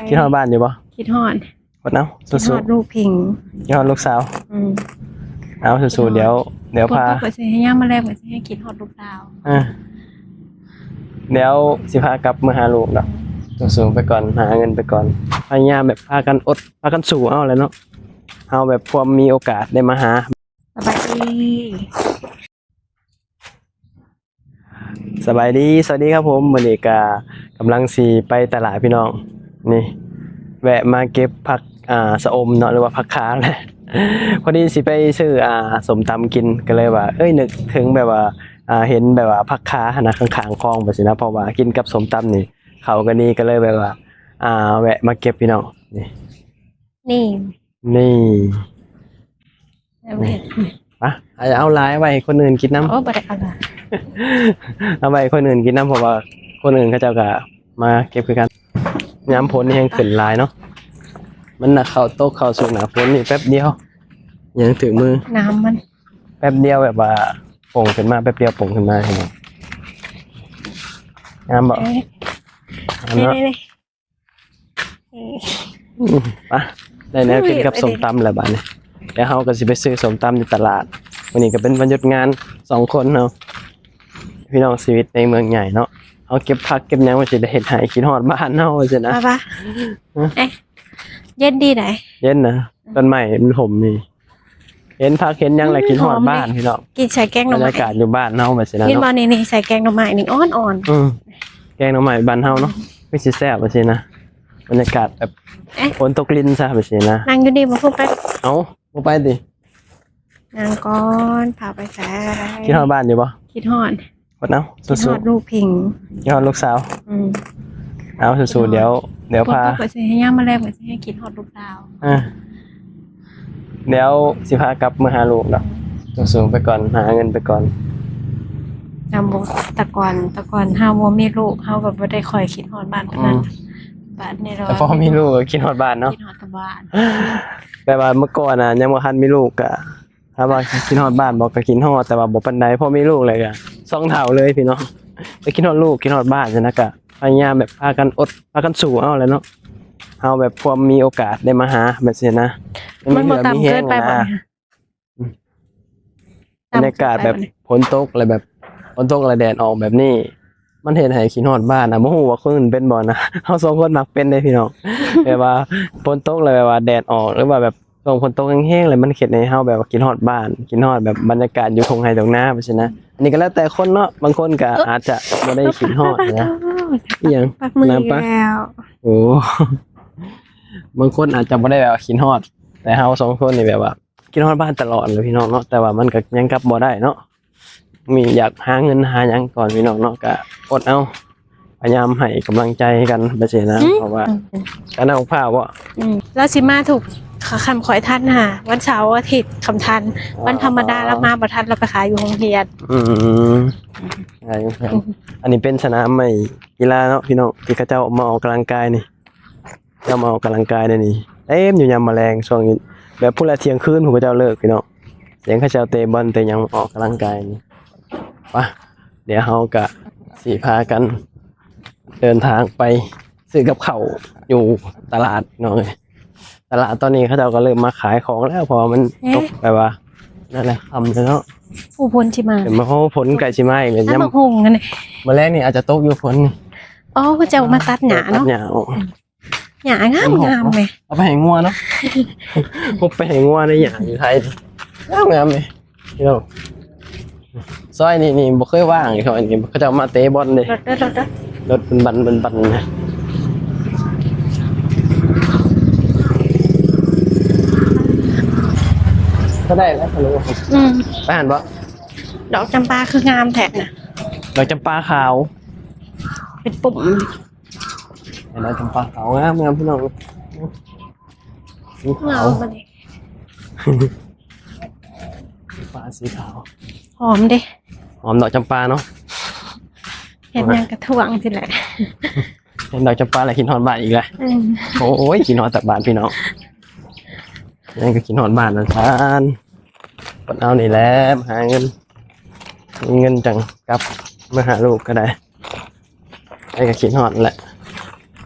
ຄິດຮອດບ້ານຢູ່ບໍ່? ຄິດຮອດ. ເອົາ ສູ້ໆ ຄິດຮອດລູກພິງ ຄິດຮອດລູກສາວ. ອືມ ເອົາ ສູ້ໆ ດຽວ ດຽວພາ ຝົນຕົກກໍຊິໃຫ້ຍາມມາແລງກໍຊິໃຫ້ຄິດຮອດລູກສາວ. ເອີ ດຽວຊິພາກັບມາຫາລູກເນາະ. ສູ້ໆ ໄປກ່ອນ ຫາເງິນໄປກ່ອນ ພະຍາຍາມແບບພາກັນອົດ ພາກັນສູ້ເອົາແຫຼະເນາະ. ເຮົາແບບພວມມີໂອກາດໄດ້ມາຫາ. ສະບາຍດີ ສະບາຍດີ ສະຫວັດດີຄັບຜົມ. ມື້ນີ້ກະກຳລັງຊິໄປຕະຫຼາດພີ່ນ້ອງ ນີ້ ແວະມາເກັບຜັກ ອ່າ ຊະອົມເນາະ ຫຼືວ່າຜັກຄາແຫຼະ. ພໍດີຊິໄປຊື້ ອ່າ ສົ້ມຕຳກິນ ກໍເລີຍວ່າ ເອີຍ ນຶກເຖິງແບບວ່າ ອ່າ ເຫັນແບບວ່າຜັກຄາຫັ້ນນະ ຂ້າງໆ ຄອງແບບຊີ້ນະ ເພາະວ່າກິນກັບສົ້ມຕຳນີ້ເຂົ້າກັນດີ ກໍເລີຍແບບວ່າ ອ່າ ແວະມາເກັບພີ່ນ້ອງ ນີ້ ນີ້ ນີ້ ເອົາໄວ້ ນີ້ ປະ ເອົາຫຼາຍໄວ້ໃຫ້ຄົນອື່ນກິນນຳ. ໂອ້ ບໍ່ໄດ້ເອົາຫຼາຍ ເອົາໄວ້ໃຫ້ຄົນອື່ນກິນນຳ ເພາະວ່າຄົນອື່ນເຂົາເຈົ້າກະມາເກັບຄືກັນ. ຍາມຝົນນີ້ແຮງຂຶ້ນຫຼາຍເນາະ ມັນນະ ເຂົ້າຕົກເຂົ້າສູ່ໜ້າຝົນນີ້ແປັບດຽວ ຍັງຖືກມື ນ້ຳມັນ ແປັບດຽວແບບວ່າປົ່ງຂຶ້ນມາ ແປັບດຽວປົ່ງຂຶ້ນມາ ເຫັນບໍ່? ງາມບໍ່? ເອີ ເອົາເນາະ ນີ້ໆ ໄປ ໄດ້ແນວກິນກັບສົ້ມຕຳແລ້ວບາດນີ້ ແລ້ວເຮົາກໍຊິໄປຊື້ສົ້ມຕຳຢູ່ຕະຫຼາດ. ມື້ນີ້ກໍເປັນວັນຢຸດງານສອງຄົນເຮົາ ພີ່ນ້ອງ ຊີວິດໃນເມືອງໃຫຍ່ເນາະ ເຮົາເກັບຜັກເກັບຫຍັງ ມັນຊິໄດ້ເຮັດໃຫ້ຄິດຮອດບ້ານເຮົາ ວ່າຊັ້ນນະ. ປະ ປະ ຮະ ເອີ ເຢັນດີໃດ໋ ເຢັນນະ ອືມ ຕົ້ນໄມ້ມັນຮົ່ມນີ້ ເຫັນຜັກເຫັນຫຍັງແລ້ວຄິດຮອດບ້ານ ອືມ ພີ່ນ້ອງ ກິນໃສ່ແກງໜໍ່ໄມ້ ບັນຍາກາດຢູ່ບ້ານເຮົາ ວ່າຊັ້ນນະ ເນາະ. ນີ້ ນີ້ໃສ່ແກງໜໍ່ໄມ້ນີ້ອ່ອນໆ ອືມ ແກງໜໍ່ໄມ້ບ້ານເຮົາເນາະ ອືມ ຄືຊິແຊບ ວ່າຊີ້ນະ ບັນຍາກາດແບບ ເອີ ຝົນຕົກລິນຊະ ວ່າຊີ້ນະ. ນັ່ງຢູ່ນີ້ບໍ່? ໄປ ເອົ້າ ບໍ່ໄປຕິ? ນັ່ງກ່ອນ ພາໄປໃສ? ຄິດຮອດບ້ານຢູ່ບໍ່? ຄິດຮອດ. ເອົາ ສູ້ໆ ຄິດຮອດລູກພິງ ຄິດຮອດລູກສາວ. ອືມ ເອົາ ສູ້ໆ ດຽວ ດຽວພາ ຝົນຕົກກໍຊິໃຫ້ຍາມມາແລງກໍຊິໃຫ້ຄິດຮອດລູກສາວ. ເອີ ດຽວຊິພາກັບມາຫາລູກເນາະ. ສູ້ໆ ໄປກ່ອນ ຫາເງິນໄປກ່ອນ. ນຳ ແຕ່ກ່ອນ ແຕ່ກ່ອນເຮົາບໍ່ມີລູກ ເຮົາກໍບໍ່ໄດ້ຄ່ອຍຄິດຮອດບ້ານປານນັ້ນ. ອືມ ບາດນີ້ ແຕ່ພໍມີລູກກໍຄິດຮອດບ້ານເນາະ ຄິດຮອດແຕ່ບ້ານ. ແບບວ່າເມື່ອກ່ອນນະ ຍັງບໍ່ທັນມີລູກກະ ຖາມວ່າຄິດຮອດບ້ານບໍ່? ກໍຄິດຮອດ ແຕ່ວ່າບໍ່ປານໃດ. ພໍມີລູກແລ້ວກໍສອງເທົ່າເລີຍພີ່ນ້ອງ ໄປຄິດຮອດລູກ ຄິດຮອດບ້ານຊັ້ນນະ. ກໍພະຍາຍາມແບບພາກັນອົດ ພາກັນສູ້ເອົາແຫຼະເນາະ. ເຮົາແບບພວມມີໂອກາດໄດ້ມາຫາແບບຊີ້ນະ ມັນບໍ່ຕ່ຳເກີນໄປບໍ່? ອືມ ບັນຍາກາດແບບຝົນຕົກ ແລ້ວແບບຝົນຕົກ ແລ້ວແດດອອກແບບນີ້ ມັນເຮັດໃຫ້ຄິດຮອດບ້ານນະ. ບໍ່ຮູ້ວ່າຄົນອື່ນເປັນບໍ່ນະ ເຮົາສອງຄົນມັກເປັນເດ້ພີ່ນ້ອງ. ແບບວ່າຝົນຕົກ ແລ້ວແບບວ່າແດດອອກ ຫຼືວ່າແບບ ຊ່ວງຝົນຕົກແຮງໆ ແລ້ວມັນເຮັດໃຫ້ເຮົາແບບວ່າຄິດຮອດບ້ານ ຄິດຮອດແບບບັນຍາກາດຢູ່ທົ່ງໄຮ່ທົ່ງນາ ແບບຊີ້ນະ. ອັນນີ້ກໍແລ້ວແຕ່ຄົນເນາະ ບາງຄົນກໍອາດຈະບໍ່ໄດ້ຄິດຮອດນະ. ອີ່ຫຍັງ? ປາກມືອີກແລ້ວ. ໂອ້ ບາງຄົນອາດຈະບໍ່ໄດ້ແບບວ່າຄິດຮອດ ແຕ່ເຮົາສອງຄົນນີ້ແບບວ່າ ຄິດຮອດບ້ານຕະຫຼອດເລີຍພີ່ນ້ອງເນາະ ແຕ່ວ່າມັນກໍຍັງກັບບໍ່ໄດ້ເນາະ. ມີຢາກຫາເງິນຫາຫຍັງກ່ອນພີ່ນ້ອງເນາະ ກະອົດເອົາ ພະຍາຍາມໃຫ້ກຳລັງໃຈກັນໄປຊີ້ນະ. ອືມ ເພາະວ່າ ອືມ ການນຳພາເບາະ ອືມ ລາວຊິມາທຸກ ຄັນຂ້ອຍທັນຫາ ວັນເສົາອາທິດຄັນທັນ. ອໍ ວັນທຳມະດາລາວມາບໍ່ທັນ ລາວໄປຂາຍຢູ່ໂຮງຮຽນ. ອືມ ອືມ ອັນນີ້ເປັນສະໜາມໄມ້ກິລາເນາະພີ່ນ້ອງ ທີ່ເຂົາເຈົ້າມາອອກກຳລັງກາຍນີ້. ເຈົ້າມາອອກກຳລັງກາຍໄດ້ນີ້ ເຕັມຢູ່ຍາມມະແລງ. ຊ່ວງນີ້ແບບພຸ້ນລະ ທ່ຽງຄືນພຸ້ນ ເຂົາເຈົ້າເລີກພີ່ນ້ອງ ສຽງເຂົາເຈົ້າເຕະບອນເຕະຫຍັງ ອອກກຳລັງກາຍນີ້. ປະ ດຽວເຮົາກະຊິພາກັນເດີນທາງໄປຊື້ກັບເຂົ້າຢູ່ຕະຫຼາດພີ່ນ້ອງເອີຍ. ຕະຫຼາດຕອນນີ້ເຂົາເຈົ້າກໍເລີ່ມມາຂາຍຂອງແລ້ວ ເພາະວ່າມັນ ເອະ ຕົກແບບວ່ານັ້ນແຫຼະ ຄ່ຳແລ້ວເນາະ. ໂອ້ ຝົນຊິມາ ເຫັນບໍ່? ໂອ້ ຝົນໃກ້ຊິມາອີກແລ້ວ. ຍາມ ໝາກຫຸ່ງຫັ້ນ ມື້ແລງນີ້ອາດຈະຕົກຢູ່ຝົນນີ້. ອໍ ເຂົາເຈົ້າມາຕັດຫຍ້າເນາະ ຕັດຫຍ້າອອກ. ຫຍ້າງາມໆ ເນາະ ເອົາໄປໃຫ້ງົວເນາະ. ພົບໄປໃຫ້ງົວໃນຫຍ້າຢູ່ໄທ ງາມໆ ນີ້ພີ່ນ້ອງ. ຊອຍນີ້ ນີ້ບໍ່ເຄີຍວ່າງ ຊອຍນີ້ເຂົາເຈົ້າມາເຕະບອນເດ້. ລົດ ລົດ ລົດ ລົດ ລົດບັນ ບັນ ບັນນະ. ກໍໄດ້ແລ້ວ ອືມ ໄປຫັ້ນບໍ່? ດອກຈຳປາຄືງາມແທ້ນະ ດອກຈຳປາຂາວ ເປັນປຸ່ມ. ເຫັນແລ້ວ ຈຳປາຂາວງາມໆ ພີ່ນ້ອງ ສີຂາວ ງາມປານນີ້ ຈຳປາສີຂາວ ຫອມເດ້ ຫອມດອກຈຳປາເນາະ. ເຫັນຫຍັງກະຖ້ວງຊີ້ແຫຼະ ເຫັນດອກຈຳປາແລ້ວຄິດຮອດບ້ານອີກແລ້ວ. ອືມ ໂອ້ຍ ຄິດຮອດແຕ່ບ້ານພີ່ນ້ອງ ຍັງກໍຄິດຮອດບ້ານນະທ່ານ. ເອົານີ້ແຫຼະ ຫາເງິນ ມີເງິນຈັ່ງກັບມາຫາລູກກໍໄດ້. ໄປກໍຄິດຮອດແຫຼະ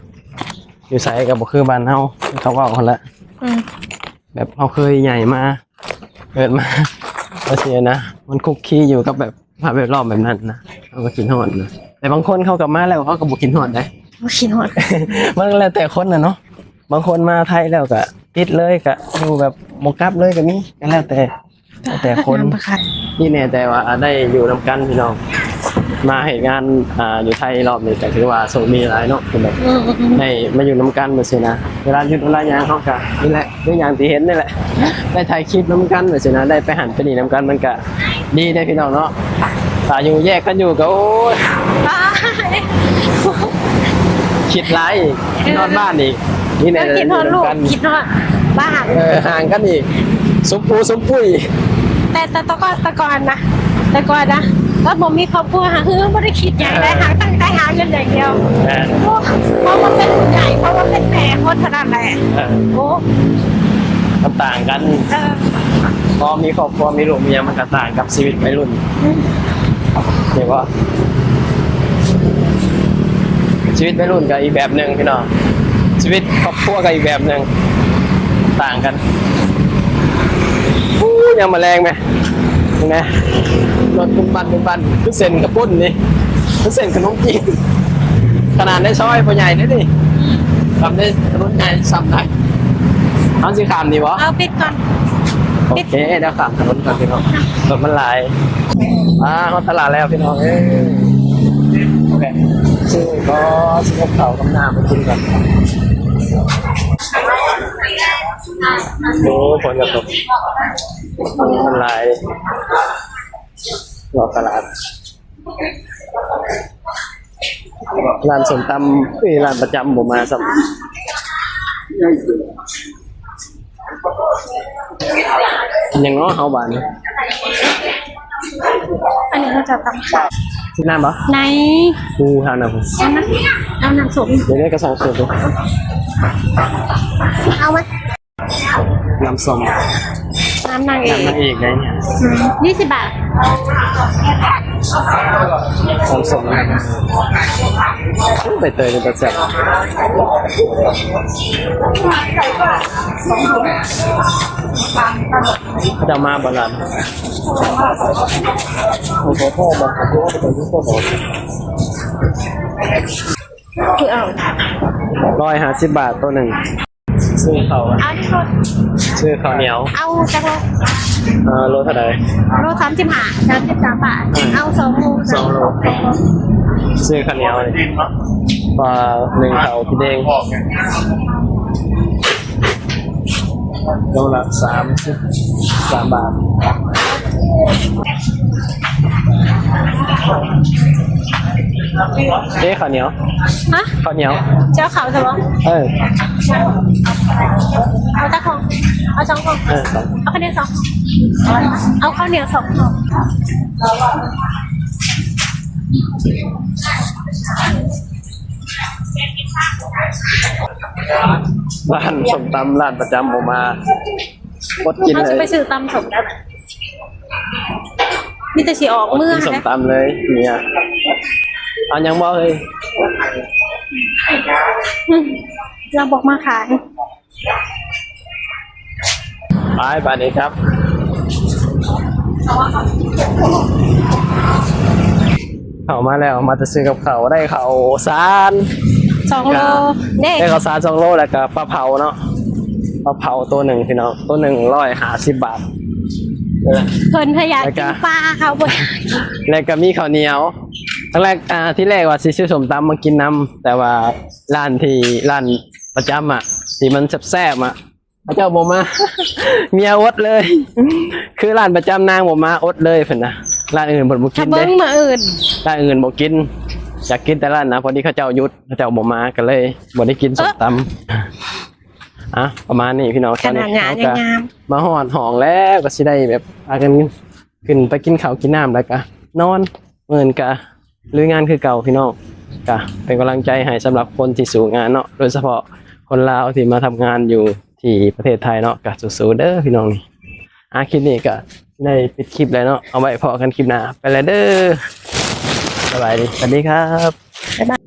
ຢູ່ໃສກໍບໍ່ຄືບ້ານເຮົາ ເຂົາເວົ້າຫັ້ນແຫຼະ. ອືມ ແບບເຮົາເຄີຍໃຫຍ່ມາ ເກີດມາ ວ່າຊີ້ນະ ມັນຄຸກຄີຢູ່ກັບແບບສະພາບແວດລ້ອມແບບນັ້ນນະ ເຮົາກໍຄິດຮອດນະ. ແຕ່ບາງຄົນເຂົາກໍມາແລ້ວ ເຂົາກໍບໍ່ຄິດຮອດເດ້ ບໍ່ຄິດຮອດ. ມັນແລ້ວແຕ່ຄົນນະເນາະ ບາງຄົນມາໄທແລ້ວກໍຕິດເລີຍ ກໍຢູ່ແບບບໍ່ກັບເລີຍກໍມີ ກໍແລ້ວແຕ່ ແຕ່ຄົນ ທີ່ແນ່ແຕ່ວ່າໄດ້ຢູ່ນຳກັນພີ່ນ້ອງ ມາເຮັດງານ ອ່າ ຢູ່ໄທຮອບນີ້ກໍຖືວ່າໂຊກດີຫຼາຍເນາະ ຄືແບບ ອືມ ໄດ້ມາຢູ່ນຳກັນແບບຊີ້ນະ. ເວລາຢຸດເວລາຫຍັງເຮົາກໍນີ້ແຫຼະ ຄືຢ່າງທີ່ເຫັນນີ້ແຫຼະ ໄດ້ຖ່າຍຄລິບນຳກັນແບບຊີ້ນະ ໄດ້ໄປຫັ້ນໄປນີ້ນຳກັນ ມັນກໍດີເດ້ພີ່ນ້ອງເນາະ. ຖ້າຢູ່ແຍກກັນຢູ່ກໍ ໂອ້ຍ ຄິດຫຼາຍ ເອີ ຄິດຮອດບ້ານອີກ ນີ້ແຫຼະ ຄິດຮອດລູກ ຄິດຮອດບ້ານ ເອີ ຫ່າງກັນອີກ ຊຸມປູຊຸມປຸ້ຍ. ແຕ່ ແຕ່ ແຕ່ກ່ອນ ແຕ່ກ່ອນນະ ແຕ່ກ່ອນນະ ຕອນບໍ່ມີຄອບຄົວຫາ ຄືບໍ່ໄດ້ຄິດຫຍັງເລີຍ ເອີ ຫາ ຕັ້ງໃຈຫາເງິນຢ່າງດຽວ. ແມ່ນ ໂອ້ ພໍມາເປັນຜູ້ໃຫຍ່ ພໍມາເປັນແມ່ຄົນເທົ່ານັ້ນແຫຼະ ເອີ ໂອ້ ມັນຕ່າງກັນ ເອີ ພໍມີຄອບຄົວ ມີລູກ ມີຫຍັງ ມັນກໍຕ່າງກັບຊີວິດໄວລຸ້ນ ອືມ ເຫັນບໍ່? ຊີວິດໄວລຸ້ນກໍອີກແບບໜຶ່ງພີ່ນ້ອງ ຊີວິດຄອບຄົວກໍອີກແບບໜຶ່ງ ຕ່າງກັນ. ອູ້ ຍາມມາແລງແມ ເຫັນໄໝ ລົດປຸ້ນປັ້ນ ປຸ້ນປັ້ນ ຄືເສັ້ນເຂົ້າປຸ້ນນີ້ ຄືເສັ້ນຂະໜົມຈີນ ຂະໜາດໃນຊອຍບໍ່ໃຫຍ່ເດ້ນີ້ ຂ້າມໃນຖະໜົນໃຫຍ່ຊ້ຳໄດ້. ເຮົາຊິຂ້າມນີ້ບໍ່? ເອົາ ປິດກ່ອນ ໂອເຄ ດຽວຂ້າມຖະໜົນກ່ອນພີ່ນ້ອງ ລົດມັນຫຼາຍ. ອ່າ ຮອດຕະຫຼາດແລ້ວພີ່ນ້ອງເອີຍ ໂອເຄ ຊື້ກໍຊື້ກັບເຂົ້າກັບນ້ຳມາກິນກ່ອນ. ໂອ້ ຝົນກໍຕົກ ຄົນຫຼາຍ ລອບຕະຫຼາດ. ຮ້ານສົ້ມຕຳ ເອີຍ ຮ້ານປະຈຳບໍ່ມາຊ້ຳ. ຫຍັງເນາະເຮົາບາດນີ້ ອັນນີ້ເຮົາຈະຕຳຂາ ຊື້ນ້ຳບໍ່? ໃນ ປູທານນະ ເອົານະ ເອົານ້ຳສົ້ມ ດຽວນີ້ກໍສັ່ງເສີມ ເອົາມາ ນ້ຳສົ້ມ ນ້ຳນາງເອກ ນ້ຳນາງເອກໄດ໋ ອືມ ຍີ່ສິບບາດ ນ້ຳສົ້ມ ໃບເຕີຍເປັນຕາແຊບ ເຂົາເຈົ້າມາບໍ່ລະ ໂອ້ໂຫ ບໍ່ ບໍ່ ບໍ່ ບໍ່ ບໍ່ ບໍ່ ຄືເອົາ ຮ້ອຍຫ້າສິບບາດໂຕໜຶ່ງ. ຊື້ເຂົ້າ ເອົາທີ່ສຸດ ຊື້ເຂົ້າໜຽວ ເອົາຈັກໂລ? ເອີ ໂລເທົ່າໃດ? ໂລສາມສິບຫ້າ ສາມສິບສາມບາດ ອືມ ເອົາສອງໂລ ສອງໂລ ຊື້ເຂົ້າໜຽວນີ້ ປາໜຶ່ງເຂົ້າກິນເອງ ໂລລະສາມສິບສາມບາດ. ເດ້ ເຂົ້າໜຽວ ຮະ? ເຂົ້າໜຽວ ເຈົ້າເຂົ້າຊະບໍ່? ເອີ ເອົາຈັກຂອງ? ເອົາສອງຂອງ ເອີ ເອົາຂອງໜຽວສອງ ເອົາເຂົ້າໜຽວສອງຂອງ. ຮ້ານສົ້ມຕຳ ຮ້ານປະຈຳບໍ່ມາ ອົດກິນເລີຍ ເຮົາຊິໄປຊື້ຕຳສົ້ມໄດ້ ມີແຕ່ຊິອອກເມືອ ກິນສົ້ມຕຳເລີຍເມຍ. ເອົາຫຍັງບໍ່ເຮີ້ຍ? ອືມ ລາວບອກມາຂາຍ. ໄປ ບາດນີ້ຄັບ ເຂົ້າມາແລ້ວ ມາແຕ່ຊື້ກັບເຂົ້າ ໄດ້ເຂົ້າສານສອງໂລ ເດ້ ໄດ້ເຂົ້າສານສອງໂລ ແລ້ວກໍປາເຜົາເນາະ ປາເຜົາໂຕໜຶ່ງພີ່ນ້ອງ ໂຕໜຶ່ງຮ້ອຍຫ້າສິບບາດ ເອີ ເພິ່ນພະຢາກກິນປາ ເຂົາບໍ່ ແລ້ວກໍມີເຂົ້າໜຽວ ຄັ້ງແລກ ອ່າ ທີແລກວ່າຊິຊື້ສົ້ມຕຳມາກິນນຳ ແຕ່ວ່າຮ້ານທີ່ ຮ້ານປະຈຳອະ ທີ່ມັນແຊບໆອະ ເຂົາເຈົ້າບໍ່ມາ ເມຍອົດເລີຍ ຄືຮ້ານປະຈຳນາງບໍ່ມາ ອົດເລີຍເພິ່ນນະ ຮ້ານອື່ນເພິ່ນບໍ່ກິນເດ້ ເບິ່ງມື້ອື່ນ ຮ້ານອື່ນບໍ່ກິນ ຢາກກິນແຕ່ຮ້ານນະ ພໍດີເຂົາເຈົ້າຢຸດ ເຂົາເຈົ້າບໍ່ມາ ກໍເລີຍບໍ່ໄດ້ກິນສົ້ມຕຳ. ອ່ະ ປະມານນີ້ພີ່ນ້ອງ ຕອນນີ້ເຮົາກໍມາຮອດຫ້ອງແລ້ວ ກໍຊິໄດ້ແບບພາກັນຂຶ້ນໄປກິນເຂົ້າກິນນ້ຳ ແລ້ວກໍນອນ ມື້ອື່ນກະລຸຍງານຄືເກົ່າພີ່ນ້ອງ ກະເປັນກຳລັງໃຈໃຫ້ສຳລັບຄົນທີ່ສູ້ງານເນາະ ໂດຍສະເພາະຄົນລາວທີ່ມາທຳງານຢູ່ທີ່ປະເທດໄທເນາະ ກະສູ້ໆເດີພີ່ນ້ອງນີ້. ອາ ຄລິບນີ້ກະໄດ້ປິດຄລິບແລ້ວເນາະ ເອົາໄວ້ພໍ້ກັນຄລິບໜ້າ ໄປແລ້ວເດີ ສະບາຍດີ ສະຫວັດດີຄັບ ບາຍບາຍ.